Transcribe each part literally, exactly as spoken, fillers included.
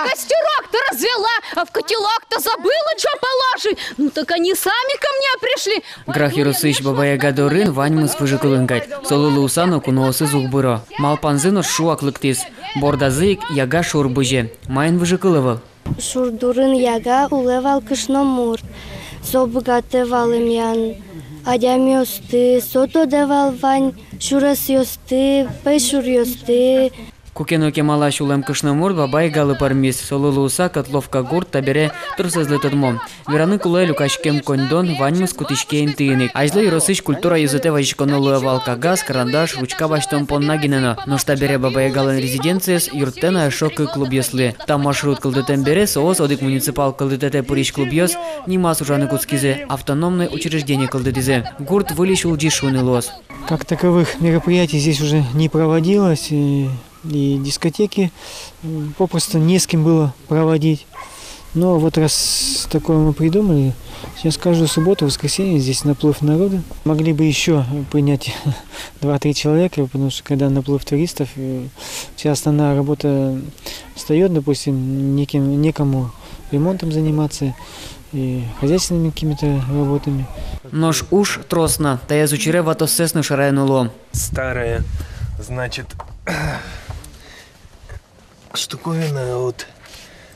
Костерок ты развела, а в котелок-то забыла, чё положить. Ну так они сами ко мне пришли. Грах ёросысь Баба Яга дорын ваньмыз выжыкылын кадь. Солы луыса но куноосыз уг быро. Малпанзы но шуак лыктӥз. Бордазы ик Яга шур бызе. Маин выжыкыл ӧвӧл? Шур дурын Яга улэ вал кышномурт. Со быгатэ вал эмъян адямиосты, со тодэ вал вань сюресъёсты, пӧйшуръёсты. Куке но кемалась улэм кышномурт Баба Ягалы пӧрмиз. Солы луыса Котловка гурт табере тросэзлы тодмо. Вераны кулэ, люкаськем коньдон ваньмыз кутӥське интыын ик. Азьло ёросысь культура ёзэтэ вазиськоно луэ вал кагаз, карандаш, ручка басьтон понна гинэ но. Нош табере Баба Ягалэн резиденциез юрттэ на эшшо кык клубъёслы. Та маршрут кылдытэм бере соос одӥг муниципал кылдытэтэ пырись клубъёс нимаз ужаны кутскизы, автономной учреждение кылдытӥзы. Гурт выльысь улӟиз шуыны луоз. Как таковых мероприятий здесь уже не проводилось, и, и дискотеки, м, попросту не с кем было проводить. Но вот раз такое мы придумали, сейчас каждую субботу, воскресенье здесь наплыв народа. Могли бы ещё принять два-три человека, потому что когда наплыв туристов, э, вся основная работа встаёт, допустим, неким, некому ремонтом заниматься и хозяйственными какими-то работами. Нош уж трос на, таяз учыре ватоссэс но шараяны луо. Старая, значит, штуковина от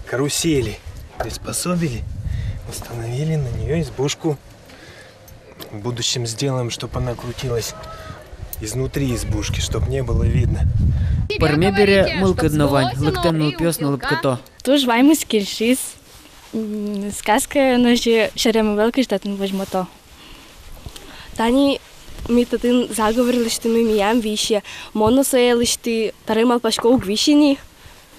карусели приспособили, установили на неё избушку. В будущем сделаем, чтоб она крутилась изнутри избушки, чтоб не было видно. Пӧрме бере, мылкыд но вань, лыктэм нылпиос но лыпкыто. Туж ваньмыз кельшиз. М, сказка но же серем ӧвӧл, кызьы татын возьмато. Тани ми татын заговор лэсьтӥмы, милям висе. Мон но сое лэсьтӥ, табере малпасько, уг висьы ни.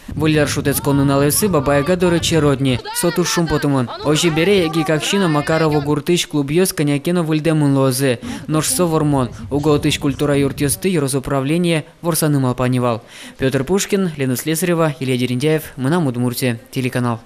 Выль ар шутэтскон нуналъёсы Баба Яга доры черод ни. Со туж шумпотымон. Озьы бере, егит Какси но Макарово гуртысь клубъёс кӧня ке но выльдэмын луозы. Нош со вормон. Уго отысь культура юртъёсты ёрос управление ворсаны малпа ни вал. Пётр Пушкин, Лена Слесарева, Илья Дерендяев, «Мынам Удмуртие» телеканал.